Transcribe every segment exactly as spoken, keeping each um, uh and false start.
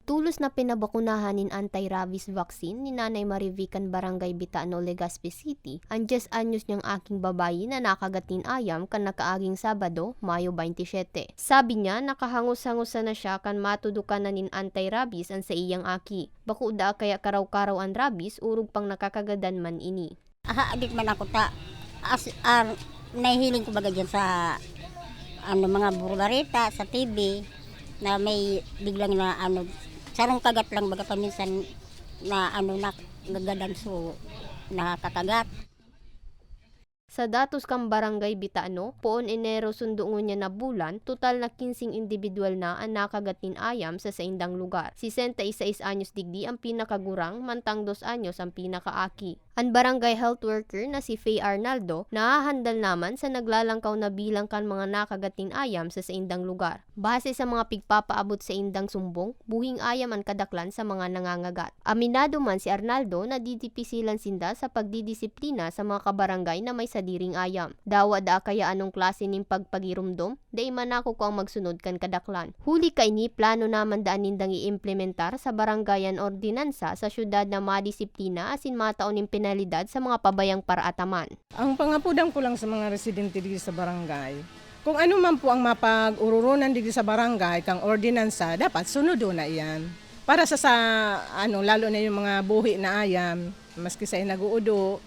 Tolos na pinabakunahan nin anti-rabies vaccine ni Nanay Marivic kan Barangay Bitano, Legazpi City, an dyes anyos niyang aking babayi na nakagat nin ayam kan nakaaging Sabado, Mayo twenty-seven. Sabi niya, nakahangos-hangosan na siya kan matudukan na nin anti-rabies an saiyang aki. Bako daa kaya karaw-karaw an rabies, orog pang nakakagadan man ini. Aha, di man ako ta-, as, ah, nahihiling ko baga dyan sa, ano, mga barbarita, sa T V, na may biglang na, ano, sarong kagat lang baga paminsan na, ano, nagagadan, so, nakakagat. Sa datos kan Barangay Bitano, poon Enero sundo ngunyan na bulan, total na kinseng indibidwal na an nakagat nin ayam sa saindang lugar. Sesenta y seis anyos digdi an pinakagurang, mantang dos anyos an pinakaaki. An barangay health worker na si Faye Arnaldo nahahandal naman sa naglalangkaw na bilang kan mga nakagat nin ayam sa saindang lugar. Base sa mga pigpapaabot saindang sumbong, buhing ayam an kadaklan sa mga nangangagat. Aminado man si Arnaldo na didipisilan sinda sa pagdidisiplina sa mga kabarangay na may sadiring ayam. Dawa daa kaya anong klase nin pagpagiromdom, dai man ako kung ang magsunod kan kadaklan. Huli kaini, plano naman daan nindang iimplementar sa barangay an ordinansa sa syudad na madisiplina asin matao nin penalidad sa mga pabayang paraataman. Ang pangapodan ko lang sa mga residente diri sa barangay, kung ano man po ang mapag-ororonan diri sa barangay kang ordinansa, dapat sunodon na iyan. Para sa, sa, ano, lalo na yung mga buhi na ayam, maski sa nag-uudo,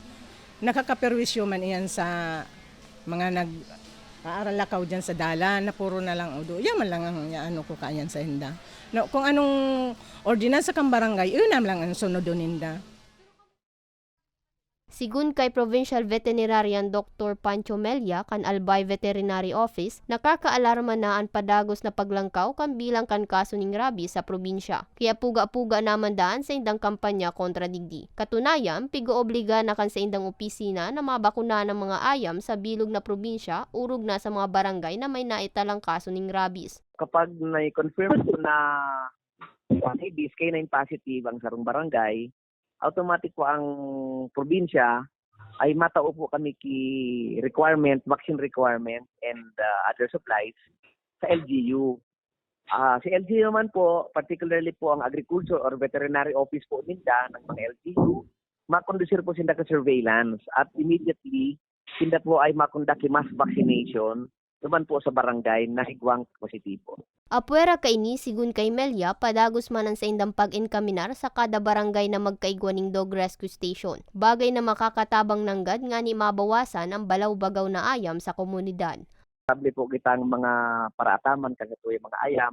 nakakaperwisyo man iyan sa mga nag-aaralakaw diyan sa dalan na puro na lang udo. Yan man lang ang ano ko kaiyan sa hinda. No, kung anong ordinansa kang barangay, iyon na lang ang sunodon ninda. Sigun kay Provincial Veterinarian Doctor Pancho Mella kan Albay Veterinary Office, nakakaalarma na an padagos na paglangkaw kan bilang kan kaso ning rabies sa probinsya. Kaya puga-puga naman daan saindang kampanya kontra digdi. Katunayan, pig-oobliga na kan saindang opisina na mabakunahan an mga ayam sa bilog na probinsya, orog na sa mga barangay na may naitalang kaso ning rabies. Kapag na-confirm po na rabies, canine positive ang sarong barangay, automatic po ang probinsya ay matao po kami ki requirement, vaccine requirement and, ah, other supplies sa L G U. Ah, si L G U naman po, particularly po ang agriculture or veterinary office po ninda ng mga L G U, makondusir po sinda ka surveillance at immediately sinda po ay makondak ki mass vaccination duman po sa barangay na igwang positibo. Apwera kaini, sigun kay Melia, padagos man an saindang pag-enkaminar sa kada barangay na magkaigwa ning dog rescue station, bagay na makakatabang nanggad ngani mabawasan ang balaw-bagaw na ayam sa komunidad. Sable po kitang mga paraataman kan satuyang mga ayam.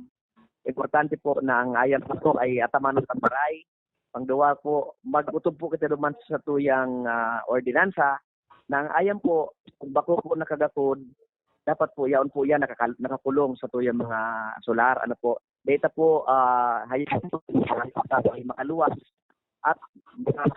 Importante po na ang ayam po ay atamanon kan maray. Pangduwa po, mag-otob po kita duman sa satuyang, ah, ordinansa na ang ayam po, kung bako po nakagakod, dapat po yaon po yan nakakal-, nakakulong sa satuyang mga solar, ano po. Data po, ah, hayaan po ay makaluwas at,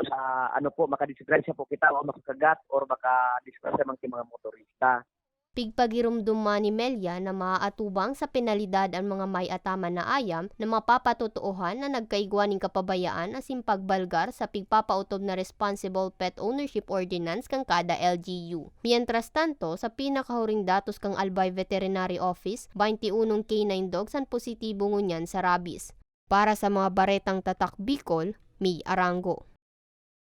ah, ano po, makadisgrasya po kita o makagat or makadisgrasya man ki mga motorista. Pigpagiromdom man ni Melia na maaatubang sa penalidad an mga may ataman na ayam na mapapatotoohan na nagkaigwa nin kapabayaan asin pagbalgar sa pigpapautob na Responsible Pet Ownership Ordinance kan kada L G U. Mientras tanto, sa pinakahuring datos kan Albay Veterinary Office, twenty-one canine dogs an positibo ngunyan sa rabies. Para sa mga baretang Tatak Bicol, May Arango.